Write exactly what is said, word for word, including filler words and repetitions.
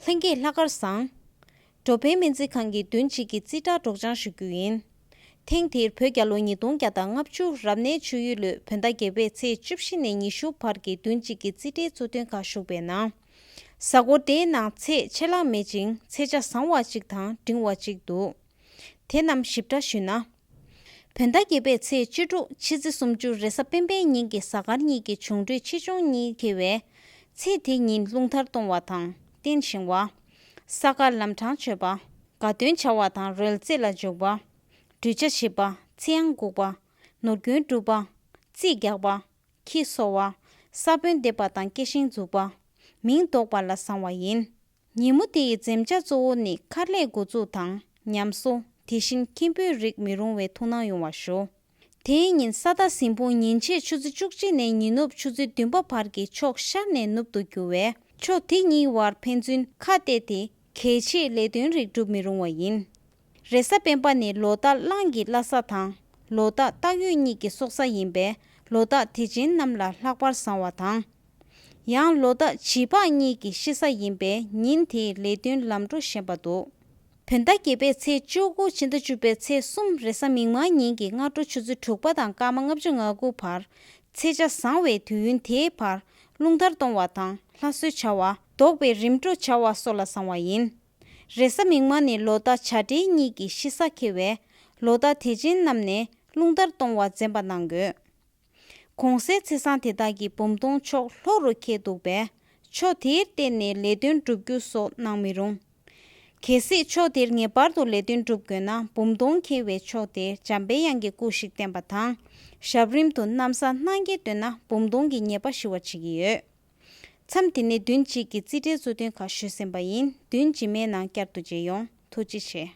ལྷན་རྒྱས་ལྷག་དཀར་བཟང་། འགྲོ་ཕན་སྨན་རྩིས་ཁང་གི་བདུན་གཅིག་གི་རྩིས་ཁྲ་སྒྲོག་སྦྱང་ཞུ་རྒྱུ་ཡིན། ཐེངས་འདིར་བོད་རྒྱལ་ལོ་ཉིས་སྟོང་བརྒྱ་དང་ལྔ་བཅུ་རབ་གནས་ཆུ་ཡོས་ལོའི་བོད་ཟླ་བརྒྱད་པའི་ཚེས་བཅུ་བཞི་ནས་ཉི་ཤུ་བར་གྱི་བདུན་གཅིག་གི་རྩིས་ཁྲའི་གཙོ་དོན་ཁག་ཞུགས་པའི་ནང་། གཟའ་འཁོར་འདིའི་ནང་ཚེས་ཆད་ལྷག་མེད་ཅིང་ཚེས་ཆ་བཟང་བ་གཅིག་དང་འབྲིང་བ་གཅིག་འདུག་དེ་རྣམས་ཞིབ་ཕྲ་ཞུས་ན། བོད་ཟླ་བརྒྱད་པའི་ཚེས་བཅུ་དྲུག་ཕྱི་ཚེས་སུམ་ཅུ་རེས་གཟའ་སྤེན་པའི་ཉིན་གྱི་གཟའ་སྐར་གཉིས་ཀྱི་འབྱུང་འཕྲོད་ཆེ་ཆུང་གཉིས་འཁེལ་བས། ཚེས་དེ་ཉིན་རླུང་ཐར་གཏོང་བ་དང་རྟེན་བཞེངས་པ། ས་དཀར་ལམ་འཕྲང་ཆོད་པ། དགའ་སྟོན་བྱ་བ་དང་རོལ་རྩེད་ལ་འཇུག་པ། གྲོས་ཆ་བྱེད་པ། ཚེ་དབང་འགུགས་པ། ནོར་སྐྱོན་སྒྲུབ་པ། རྩིས་རྒྱག་པ། ཁྱི་གསོ་བ། ས་བོན་འདེབས་པ་དང་སྐྱེ་ཤིང་འཛུགས་པ། མིང་འདོགས་པ་ལ་བཟང་བ་ཡིན། ཉིན་མོ་དེ་ཡི་འཛེམ་བྱ་གཙོ་བོ་ནི་མཁར་ལས་འགོ་འཛུགས་དང་ཉམས་གསོ། དེ་བཞིན་ཁྱིམ་སྤོས་རིགས་མི་རུང་བའི་ཐུགས་སྣང་ཡོང་བ་ཞུ། དེའི་ཉིན་ས་བདག་ཟིན་ཕུང་ཉིན་ཕྱེད་ཆུ་ཚོད་བཅུ་གཅིག་ནས་ཉི་ནུབ་ཆུ་ཚོད་བདུན་པ་བར་གྱི་ཕྱོགས་ཤར་ནས་ནུབ་ཏུ་རྒྱུ་བས། ཕྱོགས་དེ་གཉིས་བར་ཕན་ཚུན་ཁ་གཏད་དེ། གལ་ཆེའི་ལས་དོན་རིགས་སྒྲུབ་མི་རུང་བ་ཡིན། རེས་གཟའ་སྤེན་པ་ནི་ལོ་རྟགས་གླང་གི་བླ་གཟའ་དང་། ལོ་རྟགས་སྟག་ཡོས་གཉིས་ཀྱི་སྲོག་གཟའ་ཡིན་པས། ལོ་རྟགས་དད་ཅན་རྣམས་ལ་ལྷག་པར་བཟང་བ་དང་། ཡང་ལོ་རྟགས་བྱི་ཕག་གཉིས་ཀྱི་ཤི་གཟའ་ཡིན་པས་ཉིན་དེའི་ལས་དོན་ལམ་འགྲོ་ཞན་པ་འདུག་བོད་ཟླ་བརྒྱད་པའི་ཚེས་བཅུ་དགུ་ཕྱི་ཟླ་བཅུ་པའི་ཚེས་གསུམ་རེས་གཟའ་མིག་དམར་ཉིན་གྱི་སྔ་དྲོ་ཆུ་ཚོད་དྲུག་པ་དང་སྐར་མ་ལྔ་བཅུ་ང་དགུ་བར། ཚེས་ཆ་བཟང་བའི་དུས་ཡུན་དེའི་བར། རླུང་ཐར་གཏོང་བ་དང་ལྷ་གསོལ་བྱ་བ། བདོག་པའི་རིམ་གྲོ་བྱ་བ་སོགས་ལ་བཟང་བ་ཡིན། རེས་གཟའ་མིག་དམར་ནི་ལོ་རྟགས་བྱ་སྤྲེལ་གཉིས་ཀྱི་ཤི་གཟའ་འཁེལ་བས། ལོ་རྟགས་དད་ཅན་རྣམས་ནས་རླུང་ཐར་གཏོང་བ་འཛེམ་པ་གནང་དགོས། གོང་གསལ་ཚེས་བཟང་དེ་དག་གི་འབུམ་སྟོང་ཕྱོགས་ལྷོ་རུ་འཁེལ་འདུག་པས། ཕྱོགས་དེར་བརྟེན་ནས་ལས་དོན་བསྒྲུབ་རྒྱུ་སོགས་གནང་མི་རུང་། གལ་སྲིད་ཕྱོགས་དེར་ངེས་པར་དུ་ལས་དོན་སྒྲུབ་དགོས་ན་འབུམ་སྟོང་འཁེལ་བའི་ཕྱོགས་དེར་འཇམ་པའི་དབྱངས་ཀྱི་སྐུ་ཞིག་བསྟེན་པ་དང་། ཞབས་རིམ་དུ་ན་བཟའ་སྣང་གིས་བཏོན་ན་འབུམ་སྟོང་གི་ཉེས་པ་ཞི་བར་བྱེད་ཀྱི་ཡོད། མཚམས་འདི་ནས་བདུན་གཅིག་གི་རྩིས་ཁྲའི་གཙོ་དོན་ཁག་ཞུས་ཟིན་པ་ཡིན། བདུན་རྗེས་མའི་ནང་བསྐྱར་དུ་མཇལ་ཡོང་། ཐུགས་རྗེ་ཆེ།